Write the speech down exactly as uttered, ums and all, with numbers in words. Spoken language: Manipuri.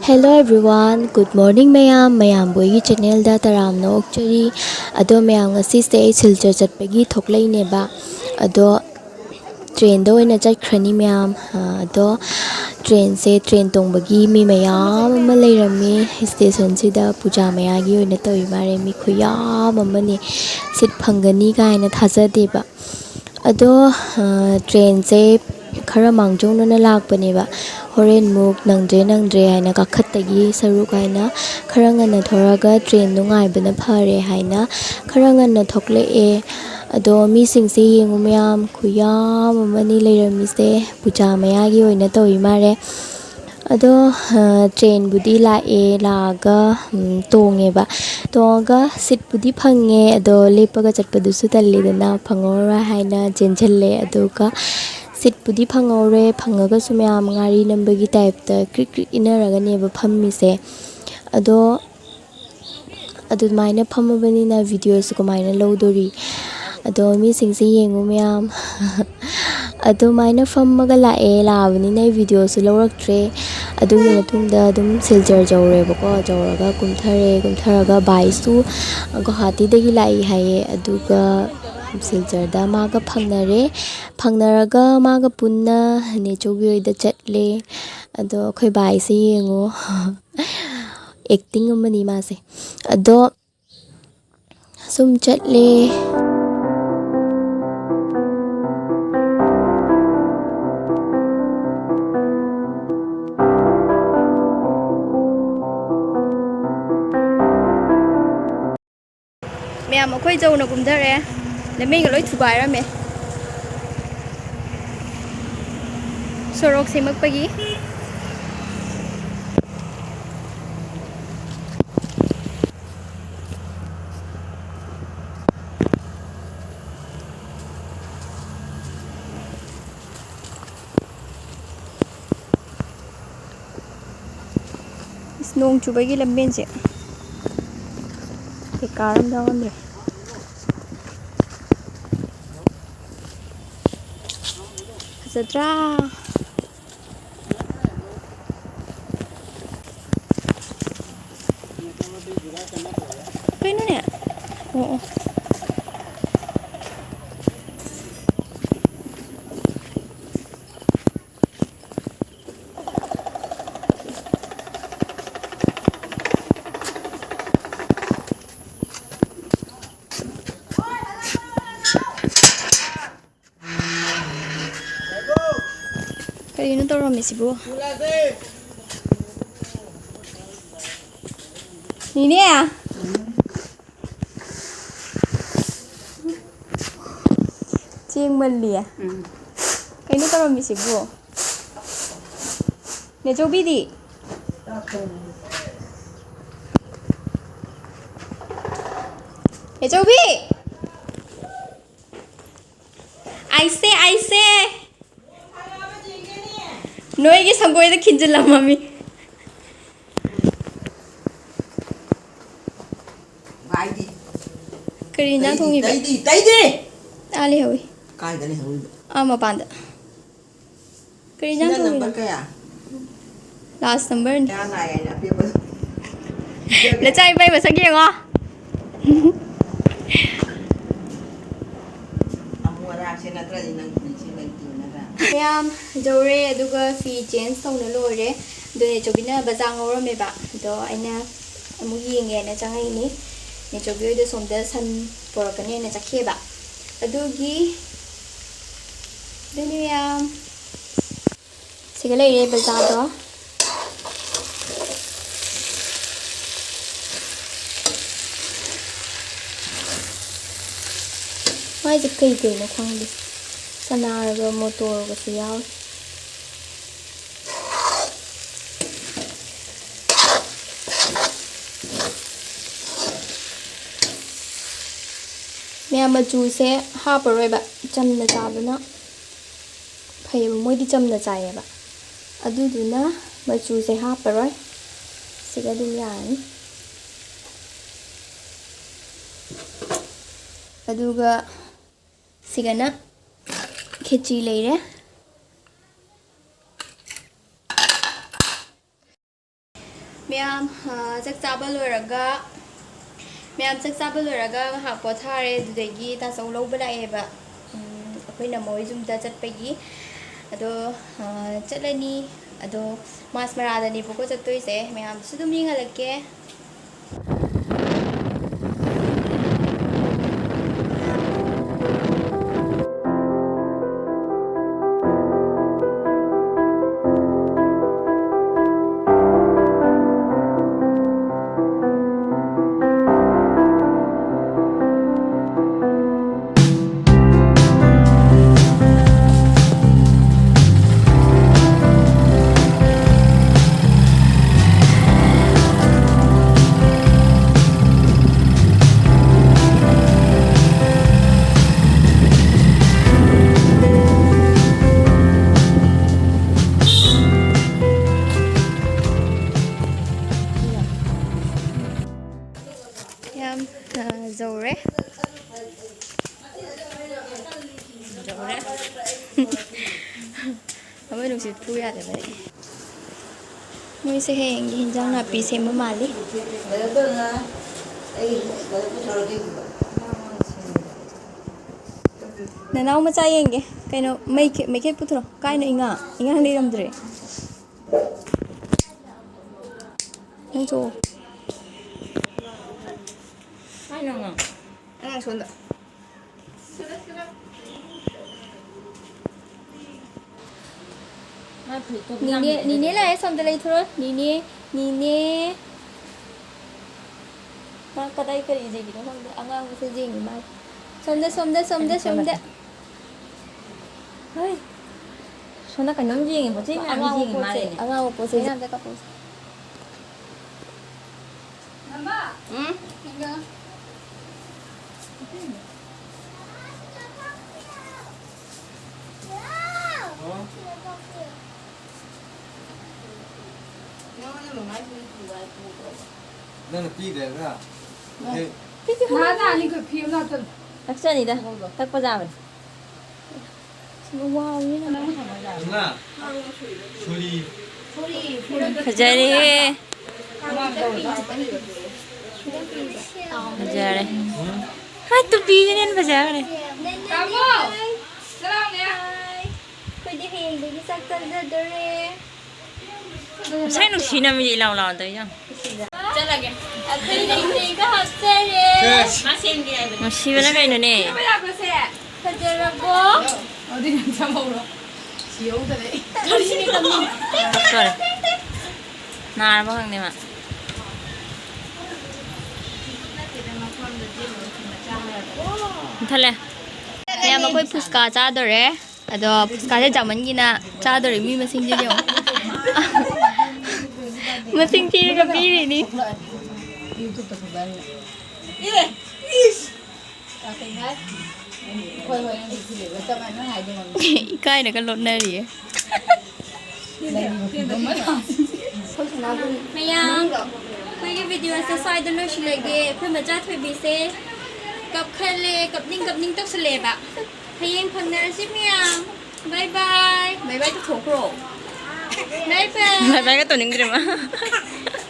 Hello everyone, good morning ꯃꯌꯥꯝ꯫ ꯃꯌꯥꯝꯕꯨ ꯑꯩꯒꯤ channelꯗ ꯇꯔꯥꯝꯅ ꯑꯣꯛꯆꯔꯤ꯫ ꯑꯗꯣ ꯃꯌꯥꯝ, ꯉꯁꯤꯁꯦ ꯑꯩ ꯁꯤꯜꯆꯔ ꯆꯠꯄꯒꯤ ꯊꯣꯛꯂꯛꯏꯅꯦꯕ꯫ ꯑꯗꯣ trainꯗ ꯑꯣꯏꯅ ꯆꯠꯈ꯭ꯔꯅꯤ ꯃꯌꯥꯝ꯫ ꯑ, ꯑꯗꯣ trainꯁꯦ, train ꯇꯣꯡꯕꯒꯤ ꯃꯤ ꯃꯌꯥꯝ ꯑꯃ ꯂꯩꯔꯝꯃꯤ stationꯁꯤꯗ꯫ ꯄꯨꯖꯥ ꯃꯌꯥꯒꯤ ꯑꯣꯏꯅ ꯇꯧꯔꯤ ꯃꯥꯜꯂꯦ꯫ ꯃꯤ ꯈꯨꯌꯥꯝ ꯑꯃꯅꯤ꯫ Seat ꯐꯪꯒꯅꯤ ꯀꯥꯏꯅ ꯊꯥꯖꯗꯦꯕ꯫ ꯑꯗꯣ, ꯑ, trainꯁꯦ ꯈꯔ ꯃꯥꯡꯖꯧꯅꯅ ꯂꯥꯛꯄꯅꯦꯕ꯫ ꯍꯣꯔꯦꯟꯃꯨꯛ ꯅꯪꯗ꯭ꯔꯦ ꯅꯪꯗ꯭ꯔꯦ ꯍꯥꯏꯅ, ꯀꯥꯈꯠꯇꯒꯤ ꯁꯔꯨꯛ ꯍꯥꯏꯅ, ꯈꯔ ꯉꯟꯅ ꯊꯣꯔꯛꯑꯒ trainꯗꯣ ꯉꯥꯏꯕꯅ ꯐꯔꯦ ꯍꯥꯏꯅ ꯈꯔ ꯉꯟꯅ ꯊꯣꯛꯂꯛꯑꯦ꯫ ꯑꯗꯣ ꯃꯤꯁꯤꯡꯁꯦ ꯌꯦꯡꯉꯨ ꯃꯌꯥꯝ, ꯈꯨꯌꯥꯝ ꯑꯃꯅꯤ ꯂꯩꯔꯝꯃꯤꯁꯦ꯫ ꯄꯨꯖꯥ ꯃꯌꯥꯒꯤ ꯑꯣꯏꯅ ꯇꯧꯔꯤ ꯃꯥꯜꯂꯦ꯫ ꯑꯗꯣ, ꯑ, trainꯕꯨꯗꯤ ꯂꯥꯛꯑꯦ, ꯂꯥꯛꯑꯒ, ꯎꯝ, ꯇꯣꯡꯉꯦꯕ꯫ ꯇꯣꯡꯉꯒ seatꯄꯨꯗꯤ ꯐꯪꯉꯦ, ꯑꯗꯣ ꯂꯦꯞꯄꯒ ꯆꯠꯄꯗꯨꯁꯨ ꯇꯜꯂꯤꯗꯅ, ꯐꯪꯉꯔꯣꯏ ꯍꯥꯏꯅ ꯆꯦꯟꯁꯤꯜꯂꯦ꯫ ꯑꯗꯨꯒ seatꯄꯨꯗꯤ ꯐꯪꯍꯧꯔꯦ, ꯐꯪꯉꯒꯁꯨ ꯃꯌꯥꯝ ꯉꯥꯔꯤ ꯅꯝꯕꯒꯤ typeꯇ ꯀ꯭ꯔꯤꯛ ꯀ꯭ꯔꯤꯛ ꯏꯟꯅꯔꯒꯅꯦꯕ ꯐꯝꯃꯤꯁꯦ꯫ ꯑꯗꯣ ꯑꯗꯨꯃꯥꯏꯅ ꯐꯝꯃꯕꯅꯤꯅ videoꯁꯨ ꯀꯃꯥꯏꯅ ꯂꯧꯗꯣꯔꯤ? ꯑꯗꯣ ꯃꯤꯁꯤꯡꯁꯦ ꯌꯦꯡꯉꯨ ꯃꯌꯥꯝ꯫ ꯑꯗꯨꯃꯥꯏꯅ ꯐꯝꯃꯒ ꯂꯥꯛꯑꯦ, ꯂꯥꯛꯑꯕꯅꯤꯅ ꯑꯩ videoꯁꯨ ꯂꯧꯔꯛꯇ꯭ꯔꯦ꯫ ꯑꯗꯨꯒꯤ ꯃꯇꯨꯡꯗ ꯑꯗꯨꯝ ꯁꯤꯜꯆꯔ ꯌꯧꯔꯦꯕꯀꯣ꯫ ꯌꯧꯔꯒ ꯀꯨꯝꯊꯔꯦ, ꯀꯨꯝꯊꯔꯒ ꯚꯥꯏꯁꯨ ꯒꯨꯋꯥꯍꯥꯇꯤꯗꯒꯤ ꯂꯥꯛꯏ ꯍꯥꯏꯌꯦ꯫ ꯑꯗꯨꯒ ꯁꯤꯜꯆꯔꯗ ꯃꯥꯒ ꯐꯪꯅꯔꯦ꯫ ꯐꯪꯅꯔꯒ ꯃꯥꯒ ꯄꯨꯟꯅ ꯅꯦꯆꯧꯕꯤ ꯍꯣꯏꯗ ꯆꯠꯂꯦ꯫ ꯑꯗꯣ ꯑꯩꯈꯣꯏ ꯚꯥꯏꯁꯦ ꯌꯦꯡꯉꯣ꯫ Acting ꯑꯃꯅꯤ ꯃꯥꯁꯦ꯫ ꯑꯗꯣ ꯁꯨꯝ ꯆꯠꯂꯦ꯫ ꯃꯌꯥꯝ, ꯑꯩꯈꯣꯏ ꯌꯧꯅ ꯀꯨꯝꯊꯔꯦ꯫ ꯂꯝꯕꯤꯒ ꯂꯣꯏ ꯊꯨꯒꯥꯏꯔꯝꯃꯦ, ꯁꯣꯔꯣꯛ ꯁꯦꯝꯃꯛꯄꯒꯤ꯫ ꯏꯁ, ꯅꯣꯡ ꯆꯨꯕꯒꯤ ꯂꯝꯕꯦꯟꯁꯦ ꯕꯦꯀꯥꯔ ꯑꯃ ꯌꯥꯎꯔꯝꯃꯦ꯫ ꯆꯠꯇ꯭ꯔꯥ? ꯀꯩꯅꯣꯅꯦ? ꯑꯣ, ꯑꯣ꯫ ꯀꯔꯤꯅꯣ ꯇꯧꯔꯝꯃꯤꯁꯤꯕꯨ? ꯅꯤꯅꯦ! ꯆꯦꯡ ꯃꯜꯂꯤꯌꯦ꯫ ꯎꯝ꯫ ꯀꯩꯅꯣ ꯇꯧꯔꯝꯃꯤꯁꯤꯕꯨ? ꯅꯦꯆꯧꯕꯤꯗꯤ? ꯅꯦꯆꯧꯕꯤ! ꯑꯩꯁꯦ, ꯑꯩꯁꯦ! ꯅꯣꯏꯒꯤ ꯁꯪꯒꯣꯏꯗ ꯈꯤꯟꯖꯤꯜꯂꯝꯃꯃꯤ꯫ ꯚꯥꯏꯗꯤ? ꯀꯔꯤ ꯏꯟꯖꯥꯡ ꯇꯩꯗꯤ, ꯊꯣꯡꯉꯤꯕ? ꯇꯩꯗꯤ, ꯇꯩꯗꯤ! ꯑꯥ ꯂꯩꯍꯧꯋꯤ꯫ ꯀꯥꯏꯗ ꯂꯩꯍꯧꯔꯤꯕ? ꯑꯥ ꯃꯄꯥꯟꯗ꯫ ꯀꯔꯤ ꯏꯟꯖꯥꯡ ꯁꯤꯅ ꯊꯣꯡꯉꯤꯅꯣ? ꯅꯝꯕꯔ ꯀꯌꯥ? ꯂꯥꯁ ꯅꯝꯕꯔꯅꯤ꯫ ꯀꯌꯥ ꯉꯥꯏ ꯍꯥꯏꯅ ꯑꯄꯦꯛꯄꯗꯣ? ꯅꯆꯥ ꯏꯕꯥꯏ ꯃꯁꯛ ꯌꯦꯡꯉꯣ꯫ ꯑꯃꯨꯛ ꯑꯔꯥꯛꯁꯦ ꯅꯠꯇ꯭ꯔꯗꯤ ꯅꯪ ꯄꯨꯟꯁꯤ ꯂꯩꯇꯦ ꯅꯠꯇ꯭ꯔꯥ? ꯃꯌꯥꯝ ꯌꯧꯔꯦ, ꯑꯗꯨꯒ ꯐꯤ ꯆꯦꯟꯖ ꯇꯧꯅ ꯂꯣꯏꯔꯦ꯫ ꯑꯗꯨ ꯅꯦꯆꯧꯕꯤꯅ ꯕꯖꯥꯔ ꯉꯧꯔꯝꯃꯦꯕ, ꯑꯗꯣ ꯑꯩꯅ ꯑꯃꯨꯛ ꯌꯦꯡꯒꯦꯅ ꯆꯪꯉꯛꯏꯅꯤ꯫ ꯅꯦꯆꯧꯕꯤ ꯍꯣꯏꯗꯣ ꯁꯣꯝꯗ ꯁꯟ ꯄꯣꯔꯛꯀꯅꯦꯅ ꯆꯠꯈꯤꯑꯕ꯫ ꯑꯗꯨꯒꯤ, ꯑꯗꯨꯅꯤ ꯃꯌꯥꯝ꯫ ꯁꯤꯒ ꯂꯩꯔꯦ ꯕꯖꯥꯔꯗꯣ꯫ ꯃꯥꯏꯁꯦ ꯀꯩ ꯀꯩꯅꯣ ꯈꯪꯗꯦ꯫ ꯆꯅꯥꯒ ꯃꯣꯇꯣꯔꯒꯁꯨ ꯌꯥꯎꯔꯤ꯫ ꯃꯌꯥꯝ ꯃꯆꯨꯁꯦ ꯍꯥꯞꯄꯔꯣꯏꯕ, ꯆꯝꯅ ꯆꯥꯕꯅ ꯐꯩꯌꯦꯕ, ꯃꯣꯏꯗꯤ ꯆꯝꯅ ꯆꯥꯏꯌꯦꯕ꯫ ꯑꯗꯨꯗꯨꯅ ꯃꯆꯨꯁꯦ ꯍꯥꯞꯄꯔꯣꯏ꯫ ꯁꯤꯒ ꯑꯗꯨꯝ ꯌꯥꯔꯅꯤ꯫ ꯑꯗꯨꯒ ꯁꯤꯒꯅ ꯈꯦꯆꯤ ꯂꯩꯔꯦ꯫ ꯑ, ꯆꯥꯛ ꯆꯥꯕ ꯂꯣꯏꯔꯒ, ꯃꯌꯥꯝ ꯆꯥꯛ ꯆꯥꯕ ꯂꯣꯏꯔꯒ ꯉꯥꯏꯍꯥꯛ ꯄꯣꯊꯥꯔꯦ꯫ ꯑꯗꯨꯗꯒꯤ ꯇꯥꯆꯧ ꯂꯧꯕ ꯂꯥꯛꯑꯦꯕ, ꯎꯝ, ꯑꯩꯈꯣꯏꯅ ꯃꯣꯏ ꯌꯨꯝꯗ ꯆꯠꯄꯒꯤ꯫ ꯑꯗꯣ, ꯑ, ꯆꯠꯂꯅꯤ꯫ ꯑꯗꯣ ꯃꯥꯁ ꯃꯔꯥꯗꯅꯦꯕꯀꯣ ꯆꯠꯇꯣꯏꯁꯦ꯫ ꯃꯌꯥꯝꯁꯨ ꯑꯗꯨꯝ ꯌꯦꯡꯍꯜꯂꯛꯀꯦ꯫ ꯌꯥꯝ, ꯑ, ꯌꯧꯔꯦ꯫ ꯌꯧꯔꯦ꯫ ꯑꯃ ꯅꯨꯡꯁꯤꯠ ꯐꯨ ꯌꯥꯗꯕꯅꯦ꯫ ꯃꯣꯏꯁꯦ ꯍꯌꯦꯡꯒꯤ ꯍꯤꯟꯖꯥꯡ ꯅꯥꯄꯤ ꯁꯦꯝꯕ ꯃꯥꯜꯂꯤ꯫ ꯅꯅꯥꯎ ꯃꯆꯥ ꯌꯦꯡꯒꯦ꯫ ꯀꯩꯅꯣ, ꯃꯩꯈꯦ-, ꯃꯩꯈꯦꯠ ꯄꯨꯊꯣꯔꯛꯑꯣ꯫ ꯀꯥꯏꯅꯣ ꯏꯉꯥ? ꯏꯉꯥ ꯂꯩꯔꯝꯗ꯭ꯔꯦ꯫ ꯅꯪ ꯊꯣꯛꯑꯣ꯫ ꯀꯥꯏꯅꯣ ꯑꯉꯥꯡ? ꯑꯉꯥꯡ ꯁꯣꯝꯗ꯫ ꯅꯤꯅꯦ, ꯅꯤꯅꯦ ꯂꯥꯛꯑꯦ, ꯁꯣꯝꯗ ꯂꯩꯊꯣꯔꯛꯑꯣ꯫ ꯅꯤꯅꯦ, ꯅꯤꯅꯦ꯫ ꯃꯥ ꯀꯗꯥꯏ ꯀꯔꯤ ꯌꯦꯡꯉꯤꯅꯣ ꯈꯪꯗꯦ, ꯑꯉꯥꯡꯕꯁꯦ ꯌꯦꯡꯉꯤ ꯃꯥꯜꯂꯦ꯫ ꯁꯣꯝꯗ, ꯁꯣꯝꯗ, ꯁꯣꯝꯗ, ꯁꯣꯝꯗ꯫ ꯍꯩ꯫ ꯁꯣꯝꯗ ꯀꯩꯅꯣꯝ ꯌꯦꯡꯉꯤ, ꯄꯣꯠ ꯆꯩ ꯃꯌꯥꯝ ꯑꯉꯥꯡꯕ ꯌꯦꯡꯉꯤ ꯄꯣꯠꯁꯦ, ꯃꯥꯜꯂꯦꯅꯦ꯫ ꯑꯉꯥꯡꯕ ꯄꯣꯠꯁꯦ꯫ ꯃꯌꯥꯝꯗ ꯀꯥꯞꯄꯛꯎꯁꯦ꯫ ꯎꯝ? ꯅꯪꯅ ꯄꯤꯗ꯭ꯔꯒ? ꯅꯍꯥꯟ ꯅꯍꯥꯟ ꯑꯩꯈꯣꯏ ꯐꯤ ꯑꯃ ꯂꯥꯛꯇꯅ꯫ ꯊꯛꯆꯅꯤꯗ, ꯊꯛꯄ ꯆꯥꯕꯅꯤ꯫ ꯁꯤꯃ ꯋꯥꯎꯋꯤꯅ꯫ ꯏꯃꯥ, ꯁꯣꯔꯤ꯫ ꯐꯖꯔꯦꯍꯦ꯫ ꯐꯖꯔꯦ꯫ ꯍꯥꯏ, ꯇꯨꯄꯤꯁꯤꯅ ꯍꯦꯟꯅ ꯐꯖꯈ꯭ꯔꯦ꯫ ꯇꯥꯃꯣ! ꯆꯠꯂꯥꯎꯅꯦ꯫ ꯑꯩꯈꯣꯏꯗꯤ ꯍꯌꯦꯡꯗꯒꯤ ꯆꯥꯛ ꯆꯥꯖꯗꯣꯔꯦ꯫ ꯉꯁꯥꯏ ꯅꯨꯡꯁꯤꯅꯕ ꯏꯂꯥꯎ ꯂꯥꯎꯗ ꯌꯥꯝ꯫ ꯆꯠꯂꯒꯦ꯫ ꯑꯩꯈꯣꯏ ꯂꯩꯇꯦꯡꯒ ꯍꯥꯞꯆꯔꯦ꯫ ꯃꯥ ꯁꯦꯝꯒꯦ ꯍꯥꯏꯕꯅꯦ꯫ ꯅꯨꯡꯁꯤꯕꯅ ꯀꯩꯅꯣꯅꯦ꯫ ꯁꯤꯕ ꯌꯥꯕꯁꯦ꯫ ꯐꯖꯔꯕꯣ? ꯑꯗꯨꯗꯤ ꯅꯪ ꯆꯥꯍꯧꯔꯣ꯫ ꯁꯤꯍꯧꯗꯔꯦ꯫ ꯀꯔꯤꯅꯦ ꯀꯔꯤꯅꯦ? ꯁꯣꯔꯤ꯫ ꯅꯥꯔꯕ ꯈꯪꯗꯦ ꯃꯥ꯫ ꯃꯨꯊꯠꯂꯦ꯫ ꯃꯌꯥꯝ ꯑꯩꯈꯣꯏ ꯐꯨꯁꯀꯥ ꯆꯥꯗꯣꯔꯦ꯫ ꯑꯗꯣ ꯐꯨꯁꯀꯥꯁꯦ ꯆꯥꯃꯟꯒꯤꯅ ꯆꯥꯗꯣꯔꯦ ꯃꯤ ꯃꯁꯤꯡꯁꯦ ꯌꯦꯡꯉꯣ꯫ ꯃꯁꯤꯡ ꯊꯤꯔꯒ ꯄꯤꯔꯤꯅꯤ꯫ ꯏꯀꯥꯏꯅꯒ ꯂꯣꯠꯅꯔꯤꯌꯦ꯫ ꯃꯌꯥꯝ, ꯑꯩꯈꯣꯏꯒꯤ ꯚꯤꯗꯤꯑꯣꯁꯦ ꯁ꯭ꯋꯥꯏꯗ ꯂꯣꯏꯁꯤꯜꯂꯒꯦ꯫ ꯑꯩꯈꯣꯏ ꯃꯆꯥ ꯊꯣꯏꯕꯤꯁꯦ ꯀꯞꯈꯠꯂꯦ, ꯀꯞꯅꯤꯡ ꯀꯞꯅꯤꯡ ꯇꯧꯁꯜꯂꯛꯑꯦꯕ꯫ ꯍꯌꯦꯡ ꯐꯪꯅꯔꯁꯤ ꯃꯌꯥꯝ꯫ ꯕꯥꯏ ꯕꯥꯏ꯫ ꯕꯥꯏ ꯕꯥꯏ ꯇꯧꯊꯣꯛꯈ꯭ꯔꯣ꯫ ꯕꯥꯏ ꯕꯥꯏ꯫ ꯕꯥꯏ ꯕꯥꯏꯒ ꯇꯧꯅꯤꯡꯗ꯭ꯔꯦ ꯃꯥ꯫